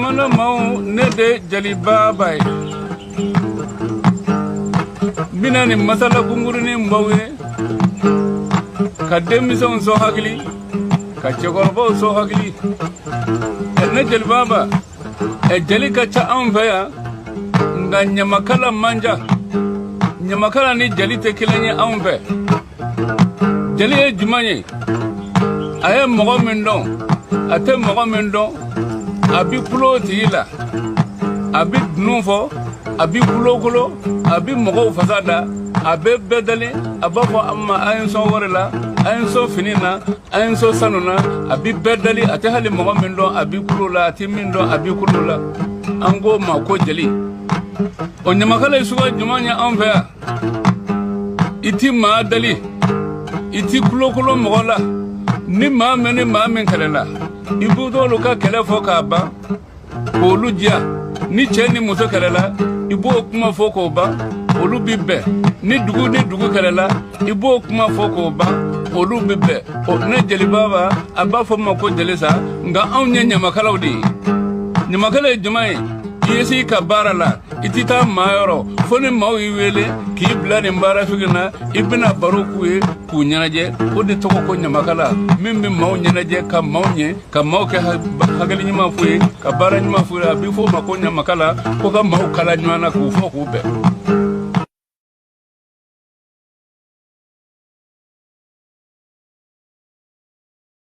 Jamana maaw, ne de Jeli Baba ye. N bɛna nin masala kunkurunin b'aw ye ka denmisɛnw sɔn hakili, ka cɛkɔrɔbaw sɔn hakili. Ɛ, ne Jeli Baba, ɛ, jeli ka ca anw fɛ yan, nka ɲamakala man ca. Ɲamakala ni jeli tɛ kelen ye anw fɛ. Jeli ye jumɛn ye? A ye mɔgɔ min dɔn, a tɛ mɔgɔ min dɔn, a bi kulo tigi la, a bi dunun fɔ, a bi kulokolo, a bi mɔgɔw fasa da, a bɛ bɛɛ dalen. A b'a fɔ an ma: a ye n sɔn wari la, a ye n sɔn fini na, a ye n sɔn sanu na. A bi bɛɛ dali. A tɛ hali mɔgɔ min dɔn, a bi kulo la. A tɛ min dɔn, a bi kulo la. An k'o ma ko jeli. O ɲamakala ye suguya jumɛn ye anw fɛ yan? I ti maa dali, i ti kulokolo mɔgɔ la. Ni maa min ni maa min kɛlɛla, i b'u t'olu ka kɛlɛ fɔ k'a ban k'olu diya. Ni cɛ ni muso kɛlɛla, i b'o kuma fɔ k'o ban, olu bi bɛn. Ni dugu ni dugu kɛlɛla, i b'o kuma fɔ k'o ban, olu bi bɛn. O ne Jeli Baba, a b'a fɔ ma ko jeli sa, nka anw ye ɲamakalaw de ye. Ɲamakala ye jumɛn ye? I ye s'i ka baara la, i tɛ taa maa yɔrɔ fo ni maaw y'i wele k'i bila nin baara sugu na, i bɛna baro k'u ye k'u ɲɛnajɛ. O de tɔgɔ ko ɲamakala, min bɛ maaw ɲɛnajɛ ka maaw ɲɛ, ka maaw kɛ hakili ɲuman f'u ye, ka baara ɲuman f'u ye. A bɛ f'o ma ko ɲamakala, ko ka maaw kala ɲɔgɔn na k'u fɔ k'u bɛn.